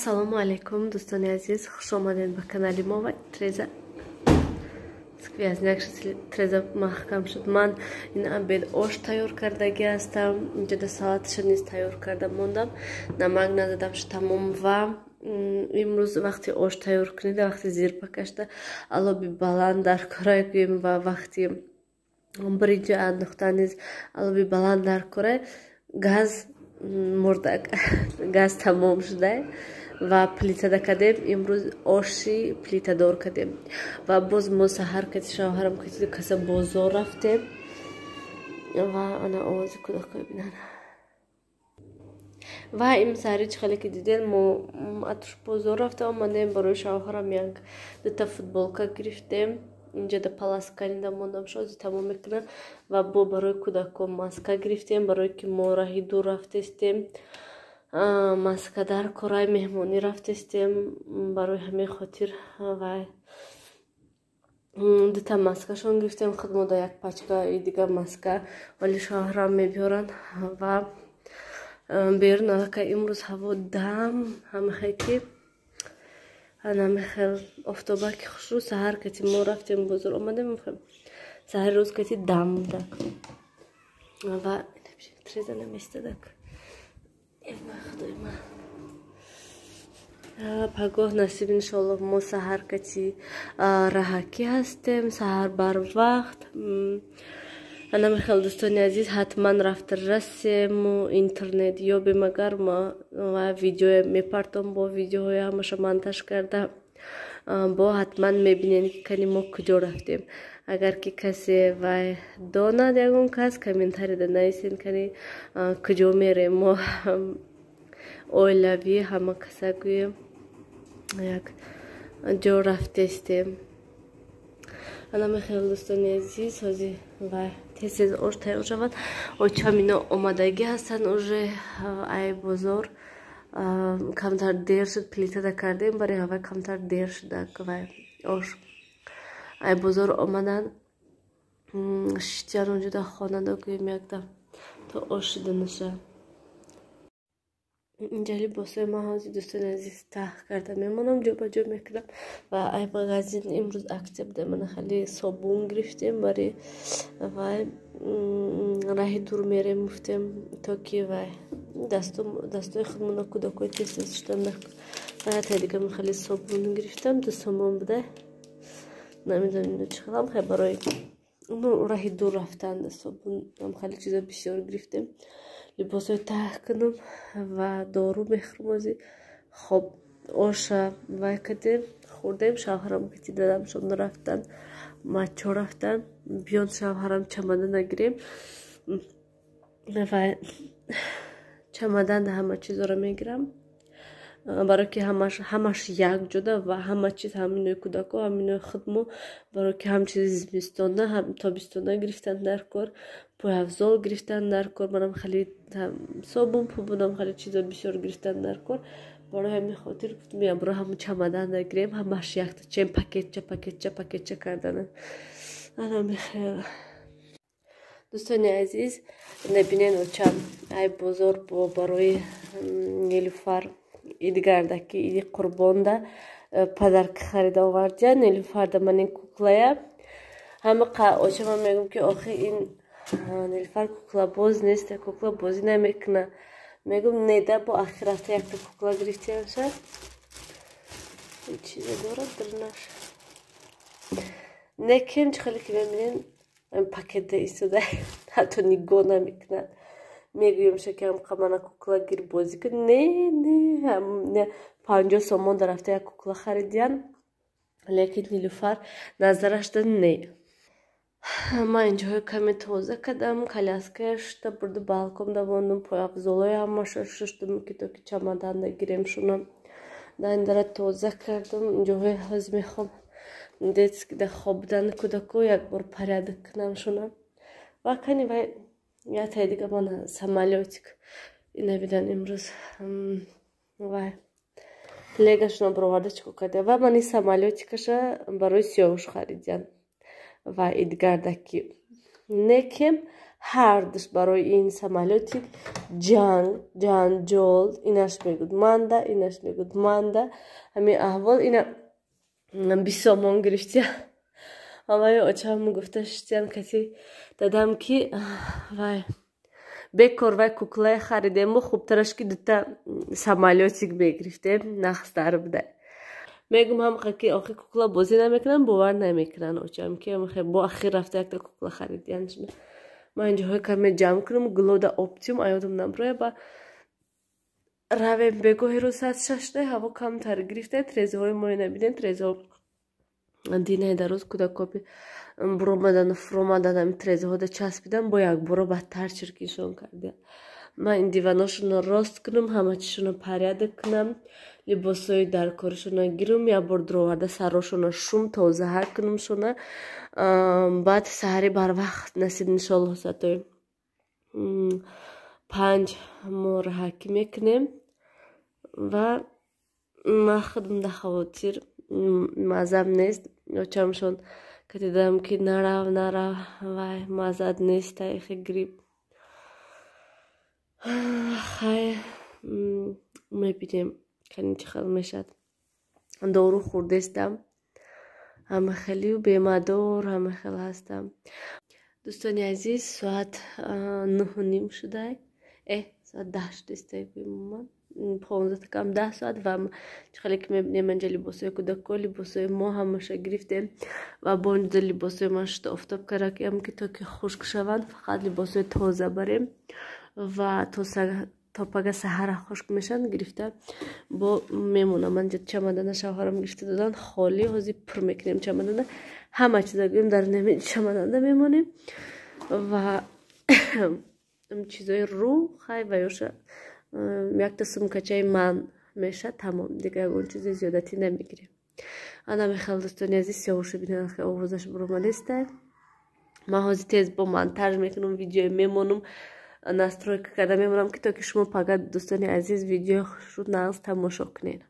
Ассалому алайкум, дӯстони азиз, хуш омадед ба канали мо. Ва треза сквозняк шуд, треза маҳкам шуд. Ман ин обед ош тайёр кардагӣ ҳастам. Инҷода салаташа низ тайёр карда мондам, намак назадам шу тамом. Ва имрӯз вақти ош тайёр кунида, вақти зирпа кашта, алоби баланд дар корай гӯем, ва вақти биринҷа андохта низ алоби баланд дар корай. Газ мурдак, газ тамом шуда ва плитада кардем. Имрӯз оши плитадор кардем. Ва боз мо саҳар кати шавҳарам кати каса бозор рафтем. Ва ана овози кӯдакҳо бинан. Ва им саҳари чӣ хеле ки дидем, мо атуш бозор рафта омадем. Барои шавҳарам як дута футболка гирифтем. Инҷода паласканида мондам, шози тамом мекунам. Ва бо барои кӯдакҳо маска гирифтем, барое ки мо раҳи дур рафтестем, маска дар кораи, меҳмонӣ рафтестем. Барои ҳамин хотир ва дута маскашон гирифтем. Худ мо да як пачка и дигар маска вале шавҳарам мебиёранд. Ва берун аллакай имрӯз ҳаво дам ҳамахе ки анамихел офтобаки хушрӯ. Саҳар кати мо рафтем бозор, омадем, саҳари рӯз кати дам будак. Ва треза наместадак. Худои ман, пагоҳ насиб, иншоаллоҳ, мо саҳар кати раҳакӣ ҳастем, саҳар барвақт. Анамихел, дӯстони азиз, ҳатман рафта расему интернет ёбем. Агар ма видеое мепартом, бо видеоҳои ҳамаша монтаж карда, бо ҳатман мебинем, ки кани мо куҷо рафтем. Агар ки касе вай донад, ягон кас комментарийда нависен, кани куҷо мерем мо оилавӣ, ҳама каса гӯем, як ҷо рафтестем. Анамихел, дӯстони азиз, ҳозир вай тез тез ош тайёр шавад. Очам ино омадагӣ ҳастанд уже ай бозор. Камтар дер шуд, плитада кардем, барои ҳавай камтар дер шудак. Вай ош ай бозор омаданд, шиштиян онҷода хонада гӯем, якдам то ош шида наша. Инҷа либосҳои ман ҳозир, дӯстони азиз, таҳ карда мемонам, ҷобаҷо мекунам. Ва ай магазин имрӯз акция буда, мана хеле собун гирифтем барои вай, раҳи дур мерем, гуфтем, то ки вай дастои худмона, кӯдакҳои тез тез шудан. Ва ята дига хеле собун гирифтам, 2 сомон буда. Намедонам чӣ хелам, хе барои раҳи дур рафтан собун, хеле чизо бисёр гирифтем. Либосҳои таҳ кунам ва дору мехӯрам ҳозир. Хоб, оша вай кардем, хӯрдем. Шавҳарам кати дадамшон рафтан, мачо рафтан. Биён шавҳарам, чамадан нагирем ва чамаданда ҳама чизоро мегирам, барое ки ҳамаш як ҷода ва ҳама чиз, ҳаминои кӯдако, ҳаминои худмо, барое ки ҳам чизи зимистона, ҳам тобистона гирифтан дар кор, пойафзол гирифтан дар кор, манам хеле собун пубунам, хеле чизо бисёр гирифтан дар кор. Барои ҳамин хотир гуфтам, ябро ҳамун чамаданда гирем, ҳамаш якта чем пакетча, пакетча, пакетча кардана. Анамихел, дӯстони азиз, набинен, очам ай бозор бо барои Нелюфар идгардаки, иди қурбонда подарка харида овардия Нелюфарда. Ман ин куклая ҳама очама мегӯм, ки охи ин Нелюфар куклабоз нест, кукла бозӣ намекуна. Мегӯм, неда бо ахир рафта якта кукла гирифтиаша. Чизе дорад дирнаш некем. Чӣ хеле ки мебинен, пакетда истода, ҳатто нигоҳ намекунад. Мегӯем ки ҳамқа кукла гир, бозӣ кун. Не, не, 50 сомон да рафта як кукла харидиян, лекин Нилуфар назарашда не. Ман инҷоҳои каме тоза кардам, коляская шушта бурду балкон давондум, пойафзолои ҳамаша шуштум, ки то ки чамаданда гирем шунам. Дандара тоза кардам. Инҷоҳои ҳоз мехом детскийда хобидани кӯдако якбор порядок кунам шунам. Ва кани вай ятаи дига мана самолётик ина бидан. Имрӯз вай легашона бироварда чӣ кор карда. Ва ман ин самолётикаша барои Сиёвуш харидиян ва идгардаки. Некем ҳардуш барои ин самолётик ҷанг, ҷанҷол. Инаш мегӯд манда, инаш мегӯд манда. Ҳамин аҳвол. Ина 20 сомон гирифтия. Ҳамаи очам гуфта шитиян каси дадам, ки вай бекор вай куклае харидему, хубтараш ки дута самолётик мегирифтем, нағзтар буда. Мегум ҳамқа ки охи кукла бозӣ намекунам, бовар намекунан очам, ки бо ахир рафта якта кукла харидиян. Ман инҷоҳои каме ҷамъ кунам, гулода оптиум аёдам наброя. Ба равем бегоҳи рӯз соат 6-да ҳаво камтар гирифта. Трезаҳои мои набинем, трезаҳо динаи дар рӯз кӯдакоби буромадану фуромадан, ами трезаҳода часпидан, бо якбора бадтар чиркиншон кардия. Ман ин диваношонро рост кунам, ҳама чизшонро порядок кунам, либосҳои даркоришонро гирам, як бор дуроварда сарошонро шум, тозаҳар кунамшона. Баъд саҳари барвақт, насиб иншоллоҳ, соатои 5 мо раҳакӣ мекунем. Ва ман худам да хавотир, мазам нест. Очамшон катидам, ки нарав, нарав, вай мазад нест, таихи грипп. Хай, мебинем, кани чӣ хел мешавад. Дору хӯрдестам, ҳама хелию бемадор, ҳама хел ҳастам. Дӯстони азиз, соат 9:30 шудай, соат 10 шудестай, ман 10:45 соат. Ва чӣ хеле ки мебинем, анҷа либосҳои кӯдакҳо, либосҳои мо ҳамаша гирифтем ва бо онҷо либосҳои ман шуда офтоб кардакам, ки то ки хушк шаванд, фақат либосҳои тоза барем ва то пага саҳара хушк мешаванд, гирифта бо мемонам. Анҷа чамадана шавҳарам гирифта додан холӣ, ҳозир пур мекунем чамадана, ҳама чиза гӯем дар нами чамаданда мемонем. Ва чизои рӯ хай ва ёша якта сумкачаи ман меша, тамом, дига ягон чизи зиёдатӣ намегирем. Ана мехел, дӯстони азиз, сиёҳуша бинед, овозаш буромадестай. Ман ҳозир тез бо монтаж мекунам, видео мемонам, настройка карда мемонам, ки то ки шумо пага, дӯстони азиз, видеои хушрӯ нағз тамошо кунед.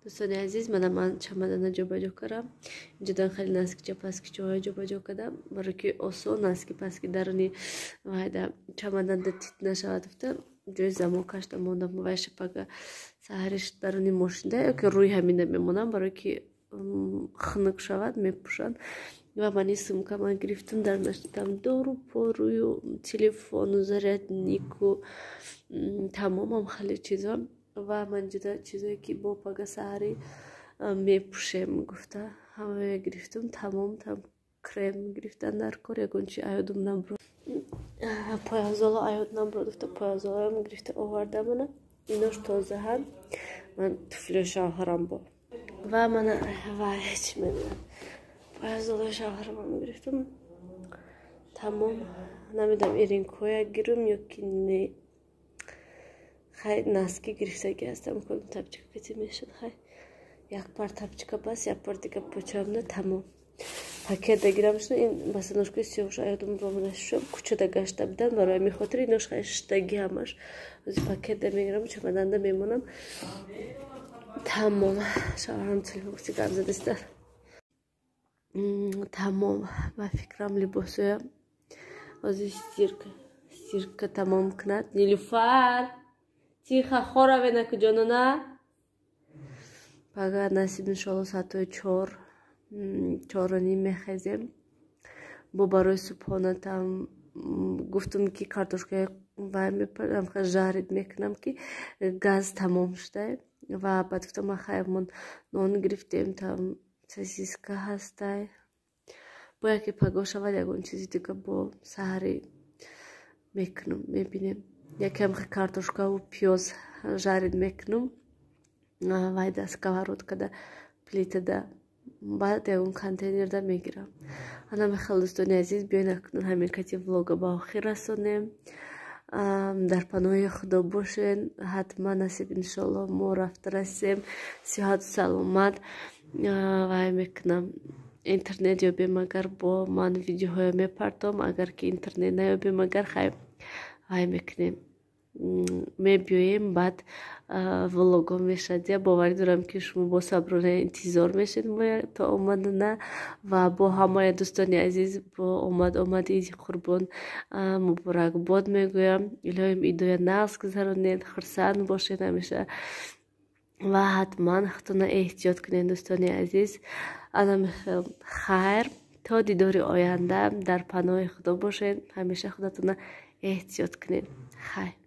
Дӯстони азиз, мана ман чамадана ҷобаҷо кардам. Инҷодан хеле носкича паскичаҳоя ҷобаҷо кардам, барои ки осон носки паски даруни вайда чамаданда тит нашавад гуфта, ҷои замокашда мондам. Вайша пага саҳариш даруни мошинда ё ки рӯи ҳамина мемонам, барое ки хунук шавад, мепӯшанд. Ва ман ин сумка ман гирифтам, дар наштам дору порую, телефону, заряднику, тамомам хеле чизо. Ва ман ҷуда чизое ки бо пага саҳарӣ мепӯшем гуфта, ҳамая гирифтам, тамом. Там крем гирифтан дар кор, ягон чи аёдум набур, пойафзоло аёд набур гуфта, пойафзолоам гирифта овардамана, инош тозаҳанд. Ман туфлио шавҳарам бо ва мана вай чӣ мегӯянд, пойафзолои шавҳарамам гирифтам, тамом. Намедонам, эринкоя гирам ё ки не. Хай, носки гирифтагӣ ҳастам, кодум тапочка кати мешуд. Хай, як пар тапочка бас, як пар дига почамна, тамом. Пакет дагирам шуд. Ин босоножкаи сиёҳш аёдум ромада шуд, кӯчада гашта будам, барои ҳамин хотир инош хай шиштагӣ ҳамаш. Ози пакет да мегирам, чамаданда мемонам, тамом. Шавҳарам телефон гуфти, гап задистан, тамом. Ба фикрам, либосоя ҳозир стирка тамом кунад. Нилуфар, тихо, хоравена куҷонона. Пага насиб иншоалло соатҳои 4, 4:30 мехезем. Бо барои субҳонатам гуфтум, ки картошкаи вай мепарам, жарить мекунам, ки газ тамом шуда. Ва баъд гуфтам, ма хаймон нон гирифтем, там сосиска ҳастай, бо яке пагоҳ шавад, ягон чизи дига бо саҳарӣ мекунам, мебинем. Якам картошкаву пиёз жарить мекунам, вайда сковородкада, плитада, баъд ягон контейнерда мегирам. Ана мехел, дӯстони азиз, биёед, акнун ҳамин кати влога ба охир расонем. Дар паноҳи Худо бошен. Ҳатман, насиб иншоалло, мо рафта расем сиҳату саломат. Вай мекунам, интернет ёбем агар, бо ман видеоҳоя мепартом, агар ки интернет наёбем агар, хай, вай мекунем. Мебиёем, баъд влого мешад. Я боварӣ дорам, ки шумо бо саброна интизор мешед то омадана. Ва бо ҳамаи дӯстони азиз бо омад-омади Иди Қурбон муборакбод мегӯям. Илоҳим, идоя нағз гузаронед, хурсанд бошед ҳамеша ва ҳатман худтона эҳтиёт кунед, дӯстони азиз. Ана хайр, то дидори оянда дар паноҳи Худо бошед. Ҳамеша худатона эҳтиёт кунед. Хайр.